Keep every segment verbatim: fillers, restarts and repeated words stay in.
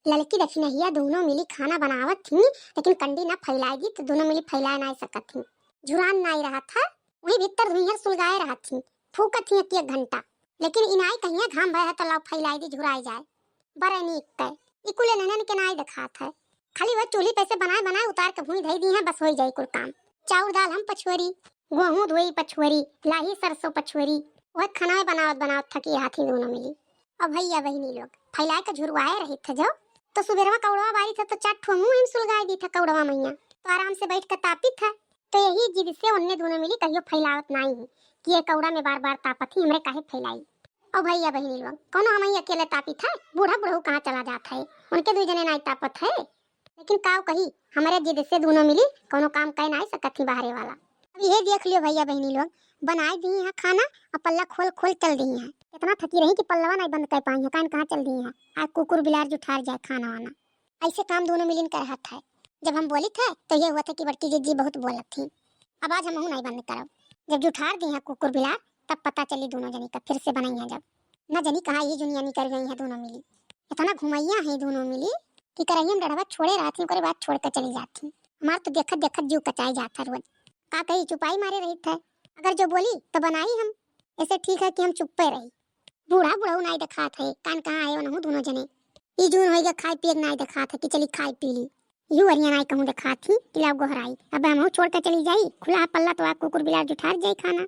ललकी दखिनहिया दूनो मिली खाना बनावत थी, लेकिन कंडी ना फैलाए दी, तो दूनो मिली फैलाए नाई सकत थी। झुरान नाई रहत है, वही भीतर धुइहर सुलगाए रहत थी, फूकत थी एक एक घंटा। लेकिन इनाई कहिया घाम भय है, तो लाओ फैलाए दी, झुराए जाए। बरे नीक के, ई कुल एनहन के नाई देखात है। खाली वह चूल्ही पे से बनाए बनाए उतार के भूमि धई दी है, बस होई जाई कुल काम। चाउर दाल हम पछुअरी, गोहूँ धोई पछुअरी, लाही सरसों पछुअरी, वह खाना बनावत बनावत थकी हाथी दूनो मिली। अब भैया बहिनी लोग फैलाए के झुरवाए रही थे जो, तो सुबेरवा कौड़वा बारी थे तो चार ठो मुँह हम सुलगाए दी थे कौड़वा मैया, तो आराम से बैठ के तापी थे। तो यही जिद से उनने दूनो मिली कहियो फैलावत नाई है कि ये कौड़ा में बार बार तापत ही, हमरे काहे फैलाई। और भैया बहिनी लोग, कौनो हमही अकेले तापित है, बूढ़ा बुढ़ऊ कहाँ चला जात है, उनके दुई जने नाई तापत है। लेकिन काव कही, हमरे जिद से दूनो मिली कौनो काम कह नाई सकत ही बाहरे वाला। अब ये देख लियो भैया बहिनी लोग, बनाए दी है खाना और पल्ला खोल खोल चल दी है। इतना थकी रही कि पल्लवा नाई बंद कर पाई है, कान कहाँ चल दी है, आज कुकुर बिलार जुठार जाए खाना वाना। ऐसे काम दूनो मिलिन कर हाथ है। जब हम बोली थे तो ये हुआ था कि बड़की जिज्जी बहुत बोलत थी। अब आज हमहू नाई बंद करब। जब जुठार दी है कुकुर बिलार, तब पता चली दूनो जनी का फिर से बनाई है जब। न जनी कहाँ ये जुनिया निकल गई है दूनो मिली। इतना घुमैया है दूनो मिली कि करैया में डढ़वा छोड़े रहत ही, ओकरे बाद छोड़ के चली जात ही। हमार तो देखत देखत जीव कचाई जात है रोज। का कही, चुपाई मारे रही थे, अगर जो बोली तो बनाई हम। ऐसे ठीक है कि हम चुप्पे रही। बूढ़ा बुढ़ऊ नाई देखात है, कान कहाँ है ओनहू दूनो जने। ई जून होई गया खाए पिए के नाई देखात है कि चली खाए पी ली। यू अरिया नाई कहूँ देखात ही कि लाओ गोहराई। अब हमहू छोड़ के चली जाई, खुला है पल्ला तो आ कुकुर बिलार जुठार जाई खाना।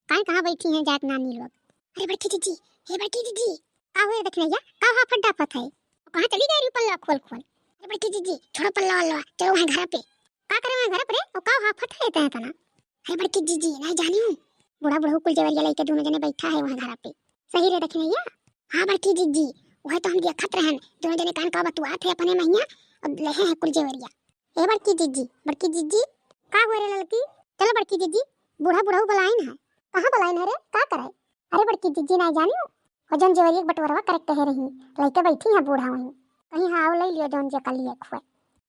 कान कहाँ बैठी हैं जात नानी लोग। अरे बड़की जिज्जी, हे बड़की जिज्जी, का हुए दखिनहिया, का हाफत डाफत है? कहाँ चली गई रही पल्ला खोल खोल? अरे बड़की जिज्जी, छोड़ो पल्ला वल्ला, चलो वहाँ घर पे। का करे वहाँ घर पे रे? और का हाफत है इतना इतना? अरे बड़की जिज्जी, नाई जानी हूँ। बूढ़ा बुढ़ऊ कुल जेवरिया लेके दूनो जने बैठा है वहाँ घर पे। सही रे दखिनहिया? हाँ बड़की जिज्जी, वह तो हम देखत रहन, दूनो जने कान का बतुआत है अपने महिया, और लेहे हैं कुल जेवरिया। ए बड़की जिज्जी, बड़की जिज्जी, का हुए रे ललकी? चलो बड़की जिज्जी, बूढ़ा बुढ़ऊ बुलाइन है। कहाँ बुलाइन है रे? का करे? अरे बड़की जिज्जी, नाई जानी हो? और जौन जेवरिया के बंटवारवा करे के कहे रही, लइके बैठी हैं बूढ़ा वहीं। कहीं हाँ, आओ ले लियो जौन जे का लिए खुए।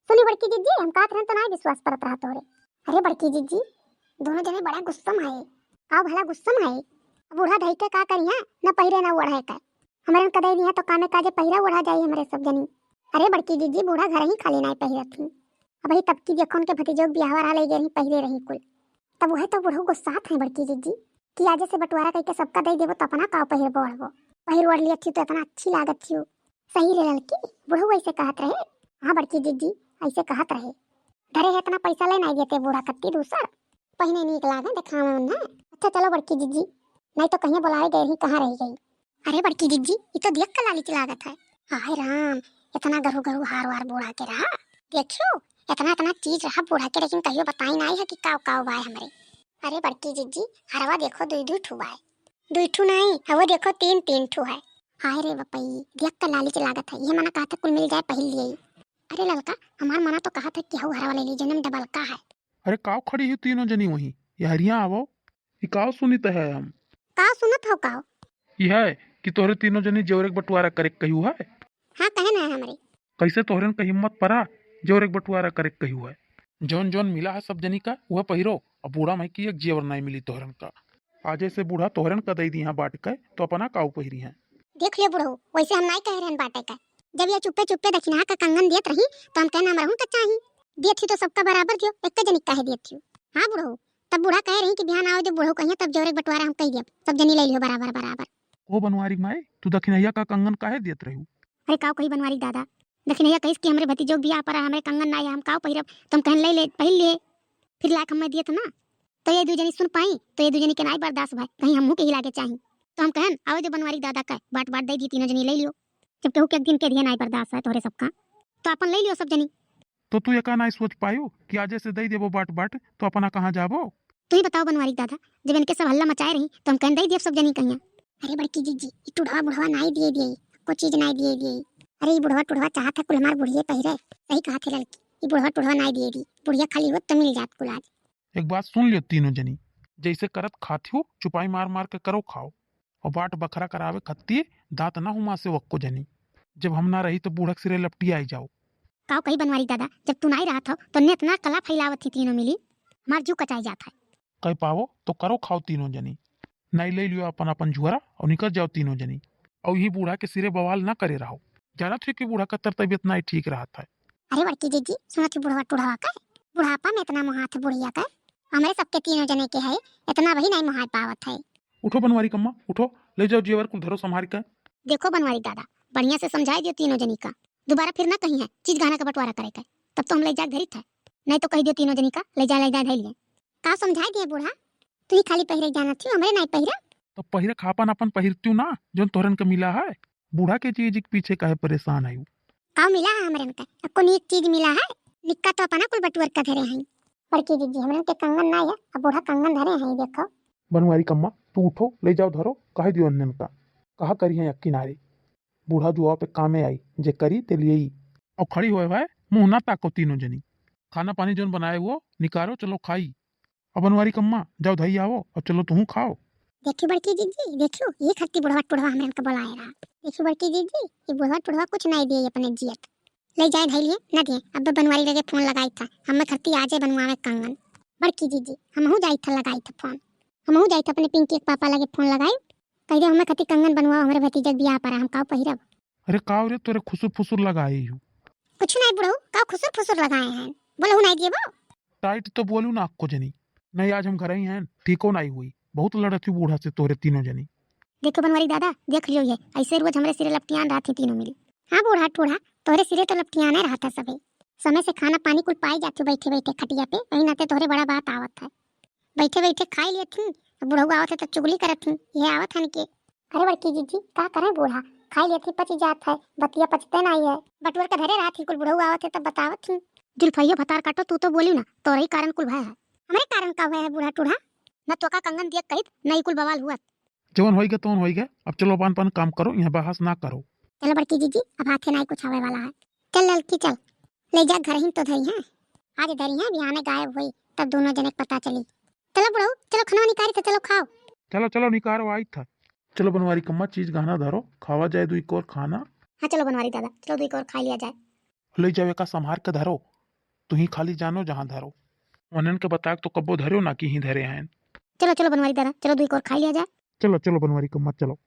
सुनी बड़की जिज्जी, हम कहत रहन तो नाई विश्वास परत रहा तोरे। अरे बड़की जिज्जी, दूनो जने बड़ा गुस्सा में आए। आओ भला गुस्सा में आए। अब बूढ़ा धई के का करिया, न पहिरे न ओढ़े के। हमरे का दे दिया तो कामे काजे पहिरा ओढ़ा जाई हमरे सब जनी। अरे बड़की जिज्जी, बूढ़ा घर ही खाली नाई पहिरत ही। अब ही तब की देखो उनके भतीजोक बियाहवा रहा ले गए रही, पहिरे रही कुल। तब वह तो बूढ़ऊ गुस्सात है बड़की जिज्जी कि आजे से बंटवारा करके सबका दे देबो तो अपना काव पहिरबो ओढ़बो। पहिर ओढ़ लियत ही तो इतना अच्छी लागत ही। सही रे ललकी, बूढ़ऊ ऐसे कहत रहे। हाँ बड़की जिज्जी, ऐसे कहत रहे। धरे है इतना पैसा ले नाई देते बूढ़ा कत्ती दूसर। पहिने नीक लागे देखावे उन्हें। अच्छा चलो बड़की जिज्जी, नाई तो कहीं बुलावे गए रही, कहाँ रह गई? अरे बड़की जिज्जी, ई तो देख के लालिच लागत है। हाय राम, इतना गरु गरु हार वार बूढ़ा के रहा। देखियो, इतना इतना चीज रहा बूढ़ा के, लेकिन कहियो बताई नाई है कि काव काव बाय हमरे। अरे बड़की जिज्जी, हरवा देखो दुई दुई ठू बाय। दुई ठू नाई, हवो देखो तीन तीन ठू है। हाय रे बपई, देख के लालिच लागत है, ये मना कहत है कुल मिल जाए पहिर लिए। अरे ललका, हमार मना तो कहत है कि हऊ हरवा ले ली, जन्म डबल का है। अरे काव खड़ी हो तीनों जनी वहीं, यहरिया आवो। ई काव सुनित है हम? काव सुनत हो काव? ई है कि तोहरे तीनों जनी जेवरे के बंटवारा करे के कहियो है। हाँ, कहे ना है हमरे। कैसे तोहरन का हिम्मत परा जेवरे के बंटवारा करे के कहियो है? जौन जौन मिला है सब जनी का, वह पहिरो। अब बूढ़ा माई की एक जेवर नाई मिली तोहरन का। आजे से बूढ़ा तोहरन का दई दिया बांट के, तो अपना काव पहिरी हैं। देख लियो बूढ़ऊ, वैसे हम नाई कहे रहन बांटे का। जब ये चुप्पे चुप्पे दखिनहा का कंगन देत रही, तो हम कहना हमरहू का चाही। देत ही तो सबका बराबर दियो, एक जनी काहे देत ही? हाँ बूढ़ऊ, तब बूढ़ा कहे रही कि बिहान आओ जब बूढ़ऊ कहिया तब जेवरे के बंटवारा हम कही दियब, सब जनी ले लियो बराबर बराबर। ओ बनवारी माई, तू दखिनहिया का कंगन काहे देत रहू? अरे काव कही बनवारी दादा, दखिनहिया कहिस कि हमरे भतीजो बियाह परा, हमरे कंगन नाई है, हम काव पहिरब, तो हम कहन ले ले, पहिर लिए। फिर लायक हमें दियत ना, तो ये दू जनी सुन पाई, तो ये दू जनी के नाई बर्दाश्त भाई, कहीं हमहू के ही लागे चाही। तो हम कहन, आओ जो बनवारी दादा का, बांट बांट दे दी, तीनों जनी ले लियो। जब केहू के एक दिन के दिया नाई बर्दाश्त है तोहरे सबका, तो अपन ले लियो सब जनी। तो तू एका नाई सोच पायो कि आजे से दे देबो बांट बांट, तो अपना कहाँ जाबो? तू ही बताओ बनवारी दादा, जब इनके सब हल्ला मचाए रही, तो हम कहन दे दियब सब जनी कहिया। अरे बड़की जिज्जी, ई टुढ़वा बुढ़वा नाई दिए दिए, को चीज नाई दिए दिए। अरे ई बुढ़वा टुढ़वा चाहत है कुल हमार बुढ़िए पहिरे। सही कहा थे ललकी, ई बुढ़वा टुढ़वा नाई दिए दी, बुढ़िया खाली होत तो मिल जात कुल आज। एक बात सुन लियो तीनों जनी, जैसे करत खात हो, चुपाई मार मार के करो खाओ, और बाट बखरा करावे खत्ती दांत ना हुमा से वक्को जनी। जब हम ना रही तो बूढ़क सिरे लपटी आई जाओ। काव कही बनवारी दादा, जब तू नाई रहत हो, तो ने इतना कला फैलावत थी तीनों मिली, हमार जीव कचाई जात है। कह पावो तो करो खाओ तीनों जनी, नाई ले लियो अपन अपन झुआरा और निकल जाओ तीनों जनी। और यही बूढ़ा के सिरे बवाल ना करे रहो। जानत ही कि बूढ़ा कत्तर तबियत नाई ठीक रहत है। अरे बड़की जीजी, सुनत ही बुढ़वा टुढ़वा का, बुढ़ापा में इतना मोहात है बुढ़िया का, हमरे सबके तीनों जने के है, इतना वही नाई मोहाय पावत है। उठो बनवारी कम्मा, उठो, ले जाओ जेवर कुल धरो संभार के। देखो बनवारी दादा, बढ़िया से समझाई दियो तीनों जनी का, दोबारा फिर ना कही है चीज गहना का बंटवारा करे का, तब तो हम ले जाके धरित है, नहीं तो कही दियो तीनों जनी का ले जा ले जा धैलिए। का समझाई दिए बूढ़ा, तू ही खाली पहिरे जानत ही, हमरे नाई पहिरा। तो पहिरे खापन अपन पहिरत्यू ना, जोन तोहरन के मिला है। बूढ़ा के चीज के पीछे काहे परेशान है? काउ मिला है हमरन के? अक्को नीक चीज मिला है? निक्का तो अपना कुल बटुअर का धरे हैं। बड़की जीजी, हमरन के कंगन ना है, अब बूढ़ा कंगन धरे हैं, देखो। बनवारी कम्मा, तू उठो, ले जाओ धरो, कहे दियो अन्नन का। कहा करी है अक्की नारी। बूढ़ा जुआव पे कामे आई, जे करी ते लिए। अब खड़ी होए भाई, मुंह ना ताको तीनों जनी। खाना पानी जोन बनाए वो निकारो, चलो खाई। अब बनवारी कम्मा, जाओ धई आवो, अब चलो तुहू खाओ। देखियो बड़की जीजी, देखियो, ये खत्ती बुढ़वा टुढ़वा हमरन के बोलाए रहा। देखियो बड़की जीजी, ये बुढ़वा टुढ़वा कुछ नहीं दिए अपने जियत। ले जाए धई लिए, ना दिए। अब बनवारी लगे फोन लगाई था, हमें खत्ती आजे बनवावे कंगन। बड़की जीजी, हमहू जाई था लगाई था फोन, हमहू जाई था अपने पिंकी के पापा लगे फोन लगाई, कह दे हमें खत्ती कंगन बनवाओ, हमरे भतीजा के बियाह पर हम काउ पहिरब। अरे काउ रे, तोरे खुसुर फुसुर लगाए हूँ। कुछ नहीं बुढ़ऊ, काउ खुसुर फुसुर लगाए हैं, बोलहू नहीं दिए वो। टाइट तो बोलू ना अक्को जनी, नहीं आज हम घर ही हैं, ठीको नहीं हुई, बहुत लड़त हुई बूढ़ा से तोरे तीनों जनी। देखो बनवारी दादा, देख लियो ये, ऐसे रोज हमरे सिरे लपटियान रहत ही तीनों मिली। हाँ बूढ़ा टूढ़ा, तोरे सिरे तो लपटियाने रहत है सभी, समय से खाना पानी कुल पाई जात हो बैठे बैठे खटिया पे, वही नाते तोरे बड़ा बात आवत है। बैठे बैठे खाई लेत ही, बुढ़ऊ आवत है तो चुगली करत ही, ये आवत हन के। अरे बड़की जीजी, का करें बूढ़ा, खाई लेत ही पची जात है, बतिया पचते नहीं है। बटुअर का धरे रहत ही, कुल बुढ़ऊ आवत है तब बतावत ही। जुल्फइया भतार काटो, तू तो बोली ना, तोरही कारण कुल भय है। हमरे कारण का भय है बूढ़ा टूढ़ा? न तोका कंगन दिया कहित, न ई कुल बवाल हुआ। जवन होई गया तवन होई गया, अब चलो अपन अपन काम करो, यहाँ बहस ना करो। चलो बड़की जीजी, अब हाथे नाई कुछ आवे वाला है। चल ललकी चल, ले जा घर ही तो धरी है, आज धरी है, बिहाने गायब हुई तब दोनों जने के पता चली। चलो बुढ़ऊ, चलो खाना निकारी तो चलो खाओ। चलो चलो निकारो आई था। चलो बनवारी कम्मा चीज गहना धरो, खावा जाए दुई कोर खाना। हाँ चलो बनवारी दादा, चलो दुई कोर खा लिया जाए। ले जावे का संभार के धरो, तुही खाली जानो जहाँ धरो। वनन के बताक तो कब्बो धरो ना कि ही धरे हैं। चलो चलो बनवारी दादा, चलो दुई कोर खा लिया जाए। चलो चलो बनवारी कम्मा चलो।